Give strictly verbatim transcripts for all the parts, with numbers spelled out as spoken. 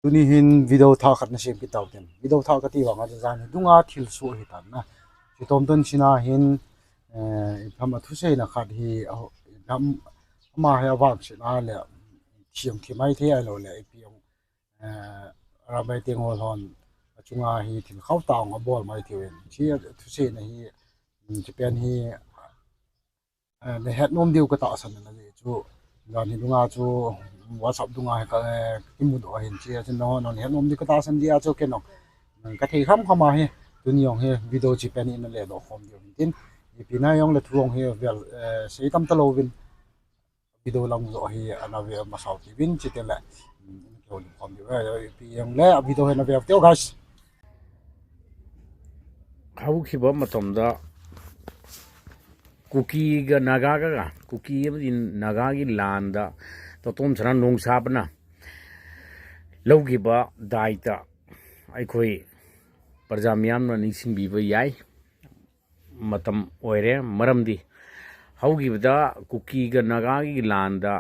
Tuni hin video thah khat na sem kit tau tin. Video thah kati vang a jan hi dunga thil soh hi tan na. Chitom ton sina hin, eh, ipi ham a thuseina khat hi, a, ipi ham ama hi avangsetna le, thiam thi mai thei ahilou le, ipi ham, eh, Arambai Tenggol hon achunga hi thil khauh tah abol mai thei uvin. Chi thuseina hi, um, chi pen hi, eh, na het nom diu ka tahsan na le chu. Jan hi dunga chu WhatsApp dunga hi ka, eh, kimudoh ahin chi a chu no, non het nom diu ka tahsan dia chu kei nong. Ka thei kham kham a hi, tuni jong hi video chi pen in na le doh khom diu hin tin. Ipi na jong le thu jong hi vel, eh, sei tam ta louvin. Video lang joh hi ana ve masau ti vin chi te le. Hmm, in ke hon khom diu. Eh, ipi jong le video hi na ve teu, guys. Hau khi ba matom da. Kuki ga Naga ga, ga, Kuki amadi Naga gi lan da, totom chana nung sapna. Lou khi ba dai ta, ai khoi, parja miyam na ningsing bi ba yai, matam oire, maram di. Hau khi ba da, Kuki ga Naga gi lan da,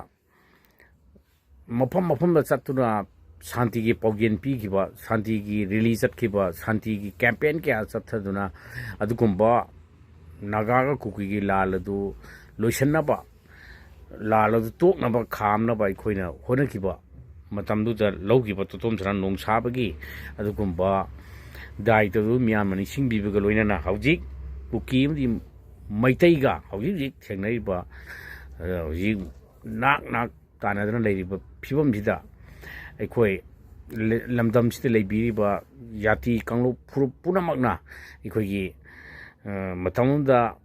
mafam mafam da chat tuna, santi ki pau gen pi khi ba, santi ki rally chat khi ba, santi ki campaign kaya chat tha tuna, adu kum ba, Naga ga Kuki ki lal adu, loisan na ba, lal adu tok na ba, kham na ba, ikhoi na, hona khi ba, matam du da lou khi ba, totom chana nung sa ba ki, adu kum ba, dai ta du, miyam na ningsing bi ba ga loina na, hau jik, Kuki amadi Meitei ga, hau jik jik, theng na ba, eh, hau jik, nak nak, ꯇꯥꯟꯅꯗꯨꯅ ꯂꯩꯔꯤꯕ ꯐꯤꯕꯝꯁꯤꯗ ꯑꯩꯈꯣꯏ ꯂ-, ꯂꯝꯗꯝꯁꯤꯗ ꯂꯩꯕꯤꯔꯤꯕ ꯖꯥꯇꯤ ꯀꯥꯡꯂꯨꯞ ꯐꯨꯔꯨꯞ ꯄꯨꯝꯅꯃꯛꯅ ꯑꯩꯈꯣꯏꯒꯤ, ꯑ, ꯃꯇꯝ ꯑꯃꯗ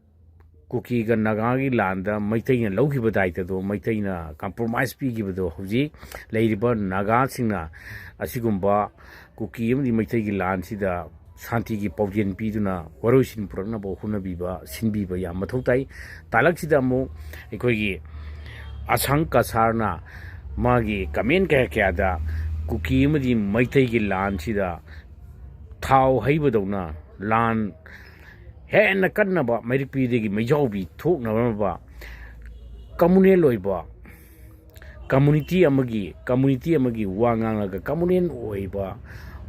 ꯀꯨꯀꯤꯒ ꯅꯥꯒꯥꯒꯤ ꯂꯥꯟꯗ ꯃꯩꯇꯩꯅ ꯂꯧꯈꯤꯕ ꯗꯥꯏꯇꯗꯣ, ꯃꯩꯇꯩꯅ compromise ꯄꯤꯈꯤꯕꯗꯣ, ꯍꯧꯖꯤꯛ ꯂꯩꯔꯤꯕ ꯅꯥꯒꯥꯁꯤꯡꯅ ꯑꯁꯤꯒꯨꯝꯕ ꯀꯨꯀꯤ ꯑꯃꯗꯤ ꯃꯩꯇꯩꯒꯤ ꯂꯥꯟꯁꯤꯗ ꯁꯥꯟꯇꯤꯒꯤ ꯄꯥꯎꯖꯦꯜ ꯄꯤꯗꯨꯅ ꯋꯥꯔꯣꯏꯁꯤꯟ ꯄꯨꯔꯛꯅꯕ ꯍꯣꯠꯅꯕꯤꯕ, ꯁꯤꯟꯕꯤꯕ ꯌꯥꯝ ꯃꯊꯧ ꯇꯥꯏ꯫ ꯇꯥꯂꯛꯁꯤꯗ ꯑꯃꯨꯛ ꯑꯩꯈꯣꯏꯒꯤ ꯑꯁꯪ ꯀꯁꯥꯔꯅ ꯃꯥꯒꯤ comment ꯀꯌꯥ ꯀꯌꯥꯗ ꯀꯨꯀꯤ ꯑꯃꯗꯤ ꯃꯩꯇꯩꯒꯤ ꯂꯥꯟꯁꯤꯗ ꯊꯥꯎ ꯍꯩꯕꯗꯧꯅ ꯂꯥꯟ ꯍꯦꯟꯅ ꯀꯟꯅꯕ ꯃꯩꯔꯤꯛꯄꯤꯗꯒꯤ ꯃꯩꯖꯥꯎꯕꯤ ꯊꯣꯛꯅꯅꯕ communal ꯑꯣꯏꯕ community ꯑꯃꯒꯤ, community ꯑꯃꯒꯤ ꯋꯥ ꯉꯥꯡꯂꯒ communal ꯑꯣꯏꯕ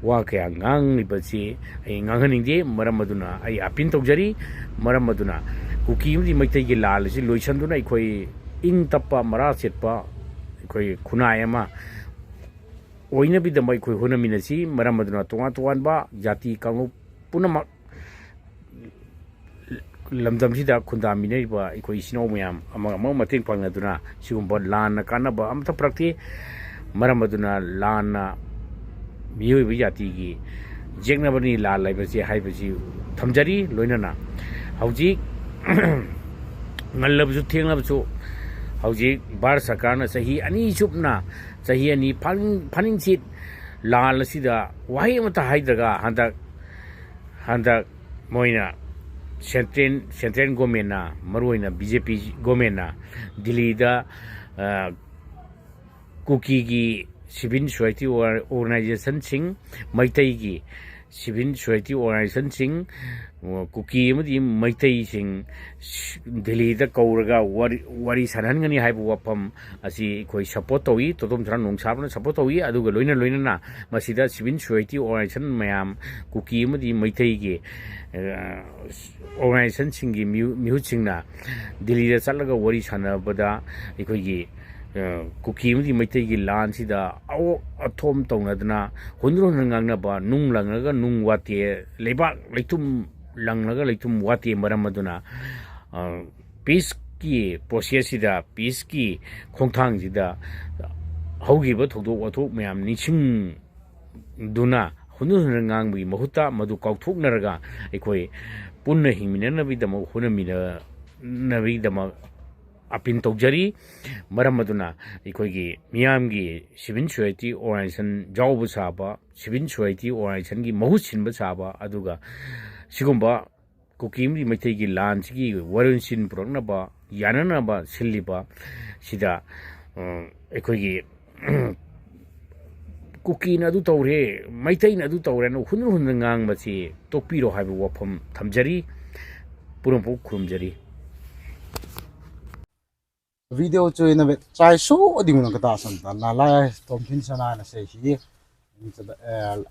ꯋꯥ ꯀꯌꯥ ꯉꯥꯡꯂꯤꯕꯁꯤ ꯑꯩ ꯉꯥꯡꯍꯟꯅꯤꯡꯗꯦ꯫ ꯃꯔꯝ ꯑꯗꯨꯅ ꯑꯩ appeal ꯇꯧꯖꯔꯤ꯫ ꯃꯔꯝ ꯑꯗꯨꯅ ꯀꯨꯀꯤ ꯑꯃꯗꯤ ꯃꯩꯇꯩꯒꯤ ꯂꯥꯜ ꯑꯁꯤ ꯂꯣꯏꯁꯤꯟꯗꯨꯅ ꯑꯩꯈꯣꯏ ꯏꯪ ꯇꯞꯄ, ꯃꯔꯥ ꯆꯦꯠꯄ ꯑꯩꯈꯣꯏ ꯈꯨꯟꯅꯥꯏ ꯑꯃ ꯑꯣꯏꯅꯕꯒꯤꯗꯃꯛ ꯑꯩꯈꯣꯏ ꯍꯣꯠꯅꯃꯤꯟꯅꯁꯤ꯫ ꯃꯔꯝ ꯑꯗꯨꯅ ꯇꯣꯉꯥꯟ ꯇꯣꯉꯥꯟꯕ ꯖꯥꯇꯤ ꯀꯥꯡꯂꯨꯞ ꯄꯨꯝꯅꯃꯛ ꯂꯝꯗꯝꯁꯤꯗ ꯈꯨꯟꯗꯥꯃꯤꯟꯅꯔꯤꯕ ꯑꯩꯈꯣꯏ ꯏꯆꯤꯟ ꯏꯅꯥꯎ ꯃꯌꯥꯝ ꯑꯃꯒ ꯑꯃꯒ ꯃꯇꯦꯡ ꯄꯥꯡꯅꯗꯨꯅ ꯁꯤꯒꯨꯝꯕ ꯂꯥꯟꯅ ꯀꯥꯟꯅꯕ ꯑꯃꯠꯇ ꯄꯨꯔꯛꯇꯦ꯫ ꯃꯔꯝ ꯑꯗꯨꯅ ꯂꯥꯟꯅ ꯃꯤꯑꯣꯏꯕ ꯖꯥꯇꯤꯒꯤ ꯌꯦꯛꯅꯕꯅꯤ ꯂꯥꯟ ꯍꯥꯏꯕꯁꯤ, ꯍꯥꯏꯕꯁꯤ ꯊꯝꯖꯔꯤ꯫ ꯂꯣꯏꯅꯅ ꯍꯧꯖꯤꯛ ꯉꯜꯂꯕꯁꯨ ꯊꯦꯡꯂꯕꯁꯨ ꯍꯧꯖꯤꯛ ꯚꯥꯔꯠ ꯁꯔꯀꯥꯔꯅ ꯆꯍꯤ ꯑꯅꯤ ꯆꯨꯞꯅ, ꯆꯍꯤ ꯑꯅꯤ ꯐꯥꯅꯤꯡ-, ꯐꯥꯅꯤꯡꯁꯤꯠ ꯂꯥꯟ ꯑꯁꯤꯗ ꯋꯥꯍꯩ ꯑꯃꯠꯇ ꯍꯥꯏꯗ꯭ꯔꯒ ꯍꯟꯗꯛ, ꯍꯟꯗꯛ ꯃꯣꯏꯅ central, central governmentꯅ, ꯃꯔꯨꯑꯣꯏꯅ BJP governmentꯅ ꯗꯤꯜꯂꯤꯗ, ꯑ, ꯀꯨꯀꯤꯒꯤ civil society or-, organizationꯁꯤꯡ, ꯃꯩꯇꯩꯒꯤ civil society organizationꯁꯤꯡ, ꯑ, ꯀꯨꯀꯤ ꯑꯃꯗꯤ ꯃꯩꯇꯩꯁꯤꯡ ꯗꯤꯜꯂꯤꯗ ꯀꯧꯔꯒ ꯋꯥꯔꯤ, ꯋꯥꯔꯤ ꯁꯥꯟꯅꯍꯟꯒꯅꯤ ꯍꯥꯏꯕ ꯋꯥꯐꯝ ꯑꯁꯤ ꯑꯩꯈꯣꯏ support ꯇꯧꯏ꯫ ꯇꯣꯇꯣꯝ ꯁꯅꯥ ꯅꯣꯡꯁꯥꯕꯅ support ꯇꯧꯏ꯫ ꯑꯗꯨꯒ ꯂꯣꯏꯅ ꯂꯣꯏꯅꯅ ꯃꯁꯤꯗ civil society organization ꯃꯌꯥꯝ, ꯀꯨꯀꯤ ꯑꯃꯗꯤ ꯃꯩꯇꯩꯒꯤ, ꯑ, organizationꯁꯤꯡꯒꯤ ꯃꯤꯍꯨ-, ꯃꯤꯍꯨꯠꯁꯤꯡꯅ ꯗꯤꯜꯂꯤꯗ ꯆꯠꯂꯒ ꯋꯥꯔꯤ ꯁꯥꯟꯅꯕꯗ ꯑꯩꯈꯣꯏꯒꯤ, ꯑ, ꯀꯨꯀꯤ ꯑꯃꯗꯤ ꯃꯩꯇꯩꯒꯤ ꯂꯥꯟꯁꯤꯗ ꯑꯋꯣꯛ ꯑꯊꯣꯝ ꯇꯧꯅꯗꯅ ꯍꯨꯟꯗ꯭ꯔꯣ ꯍꯨꯟꯗ꯭ꯔꯣ ꯉꯥꯡꯅꯕ, ꯅꯨꯡ ꯂꯪꯂꯒ ꯅꯨꯡ ꯋꯥꯇꯦ, ꯂꯩꯕꯥꯛ ꯂꯩꯇꯨꯝ ꯂꯪꯂꯒ ꯂꯩꯇꯨꯝ ꯋꯥꯇꯦ ꯃꯔꯝ ꯑꯗꯨꯅ, ꯑ, peaceꯀꯤ processꯁꯤꯗ, peaceꯀꯤ ꯈꯣꯡꯊꯥꯡꯁꯤꯗ ꯍꯧꯈꯤꯕ ꯊꯧꯗꯣꯛ ꯋꯥꯊꯣꯛ ꯃꯌꯥꯝ ꯅꯤꯡꯁꯤꯡꯗꯨꯅ ꯍꯨꯟꯗ꯭ꯔꯣ ꯍꯨꯟꯗ꯭ꯔꯣ ꯉꯥꯡꯕꯒꯤ ꯃꯍꯨꯠꯇ ꯃꯗꯨ ꯀꯥꯎꯊꯣꯛꯅꯔꯒ ꯑꯩꯈꯣꯏ ꯄꯨꯟꯅ ꯍꯤꯡꯃꯤꯟꯅꯅꯕꯒꯤꯗꯃꯛ ꯍꯣꯠꯅꯃꯤꯟꯅꯅꯕꯒꯤꯗꯃꯛ appeal ꯇꯧꯖꯔꯤ꯫ ꯃꯔꯝ ꯑꯗꯨꯅ ꯑꯩꯈꯣꯏꯒꯤ ꯃꯤꯌꯥꯝꯒꯤ civil society organization ꯌꯥꯎꯕ ꯁꯥꯕ, civil society organizationꯒꯤ ꯃꯍꯨꯠ ꯁꯤꯟꯕ ꯁꯥꯕ, ꯑꯗꯨꯒ ꯁꯤꯒꯨꯝꯕ ꯀꯨꯀꯤ ꯑꯃꯗꯤ ꯃꯩꯇꯩꯒꯤ ꯂꯥꯟꯁꯤꯒꯤ ꯋꯥꯔꯣꯏꯁꯤꯟ ꯄꯨꯔꯛꯅꯕ, ꯌꯥꯅꯅꯕ ꯁꯤꯜꯂꯤꯕ ꯁꯤꯗ, ꯑ, ꯑꯩꯈꯣꯏꯒꯤ ꯀꯨꯀꯤꯅ ꯑꯗꯨ ꯇꯧꯔꯦ, ꯃꯩꯇꯩꯅ ꯑꯗꯨ ꯇꯧꯔꯦꯅ ꯍꯨꯟꯗ꯭ꯔ ꯍꯨꯟꯗ꯭ꯔ ꯉꯥꯡꯕꯁꯤ ꯇꯣꯛꯄꯤꯔꯣ ꯍꯥꯏꯕ ꯋꯥꯐꯝ ꯊꯝꯖꯔꯤ꯫ ꯄꯨꯝꯅꯃꯛꯄꯨ ꯈꯨꯔꯨꯝꯖꯔꯤ꯫ Video chu ina ve chai su ding na ka tahsan ta na lai tom thin sana na sei hi.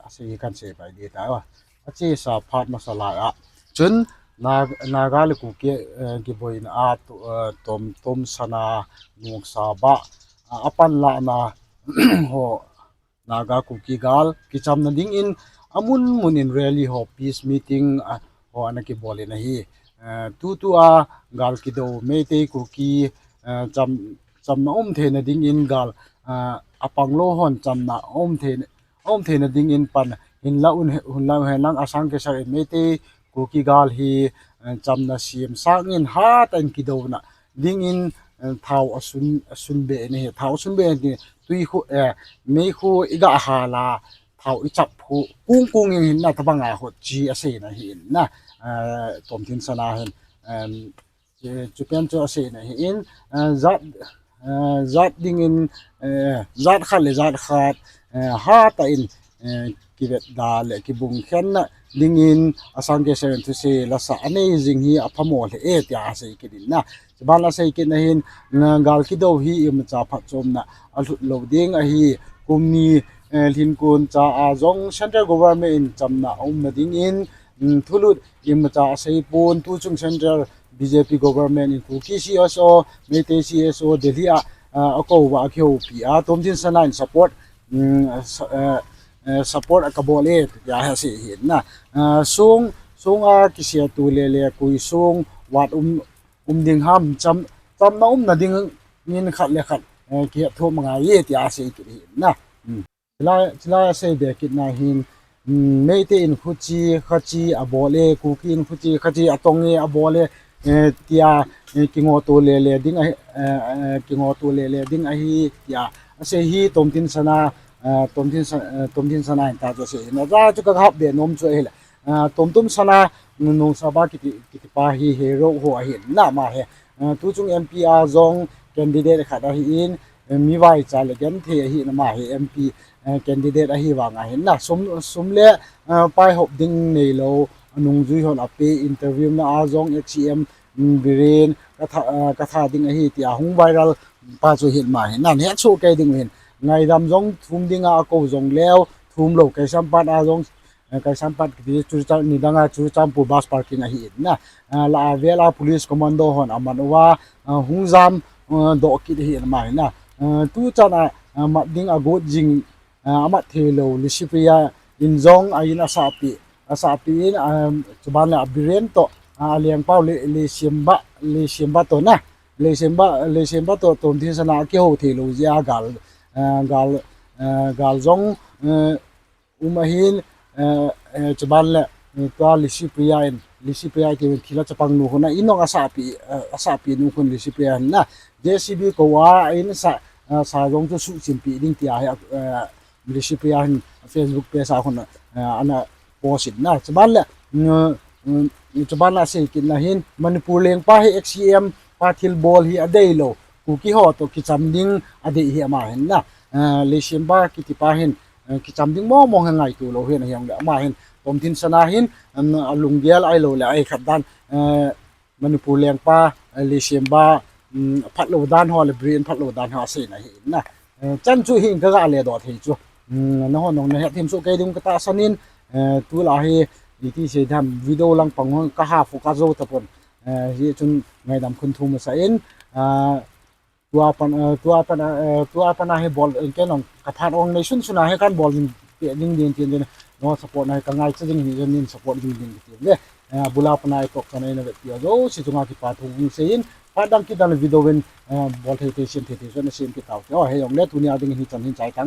Asei hi kan sei pai ding tai. Achesa phat masa lai a chun Naga le Kuki kiboina a Tomtom sana nungsa ba apanlahna ho Naga Kuki gal kichamna dingin amun munin rally ho, peace meeting ho ana kibol in ahi. Tutua gal kidou Meitei Kuki chamna um theina dingin gal apanglou hon chamna um theina dingin pan hinla un, hunla un henlang asang kesang in Meitei Kuki gal hi chamna semsang in hatah in kidouna dingin thao asun, asunbe in ahi. Thao asunbe in tui khu, meikhu iga hala thao ichap khu kungkung in hinna tabanga hot chi aseina ahi in na. Tomtin sana hin chupen chu aseina ahi in, jat, jat dingin, jat khat le jat khat hatah in kivetda le kibungkhenna dingin asang kesang in thusei lasa anei jing hi aphamo lheh e tia asei kit in na. Chuban asei kitna hin gal kidou hi imacha phatchomna alhut lou ding ahi. Kum ni lhinkon cha a jong central government in chamna aumna dingin thulut imacha aseipon, tuchung central BJP government in Kuki CSO, Meitei CSO Delhi a akouva akihoupi a Tomtin sana in support, support akabol e tia asei ahi na. Song, songa kisetu lele koi song vat um, um ding ham, chamna umna dingin khat le khat kihetthum angai e tia asei kit ahi na. Chulai aseibe kitna hin Meitei in khuche khache abol e, Kuki in khuche khache atong e abol e tia kingoto lele ding ahi, kingoto lele ding ahi tia asei hi Tomtin sana, Tomtin sana in ta chu asei hi na. Chu kahahbe nom chu ahile Tomtom sana nungsa ba kiti, kitipa hi hero ho ahi na, ama hi tuchung MP a jong candidate khat ahi in, mivaicha le genthei ahi na, ama hi MP candidate ahi vang ahi na. Sum, sum le pai hop ding neilou, anungjui hon ape, interview na a jong HCM Biren katha, katha ding ahi tia hung viral pa chu ahi, ama hi na. Hetsoh kei ding hin ngaidam jong thum dinga akou jong leu thum lou, Keisampat a jong, Keisampat kiti chu nidanga Churachandpur bus parking ahi in na. La a vel a police commando hon aman uva hung jam doh kit ahi in, ama hi na. Tuchan a mat ding agot jing, amat theilou Lisipriya in jong a in asahpi, asahpi in, chuban le Biren toh alengpau le, Leisemba, Leisemba toh na, Leisemba, Leisemba toh Tomtin sana akihou theilou jeh a gal, gal, gal jong um ahin, chuban le tua Lisipriya in, Lisipriya kiti thilha chapang nu khun a in jong asahpi, asahpi nu khun Lisipriya hin na. JCB kou a in sa, sa jong chu suhchimpi ding tia hi Lisipriya hin Facebook page a khun ana post in na. Chuban le, chuban le asei kitna hin Manipur lengpa hi HCM pa thilbol hi adeilou, Kuki ho toh kicham ding adei hi ama hin na. Leisemba kitipa hin kicham ding mong mong hi ngaito lou hin ahi jongle ama hin Tomtin sana hin alunggel ahilou le ahikhat dan Manipur lengpa Leisemba phatlou dan ho le Biren phatlou dan ho aseina ahi na. Chan chu hin kaga ledoh thei chu, nahon jong nahet themsoh kei ding katahsan in, tulai hi iti sei dam video lang pang hon kaha focus jou tapon, hichun ngaidam khun thum masa in, tua pan, tua pan, tua pan a hi bol, kei jong kaphat ong neisun suna hi kan bol jing ding tin, no support na hi kangaicha jing hi, nin support jing ding tin le, bula pan a hi tok chan a ina vetpi a jouse chunga kipa thu hung sei in, phat dang kit a le video in bol thei thei, sem thei thei chu ana sem kit taute. Hijongle tunia ding hichan hin chai tang.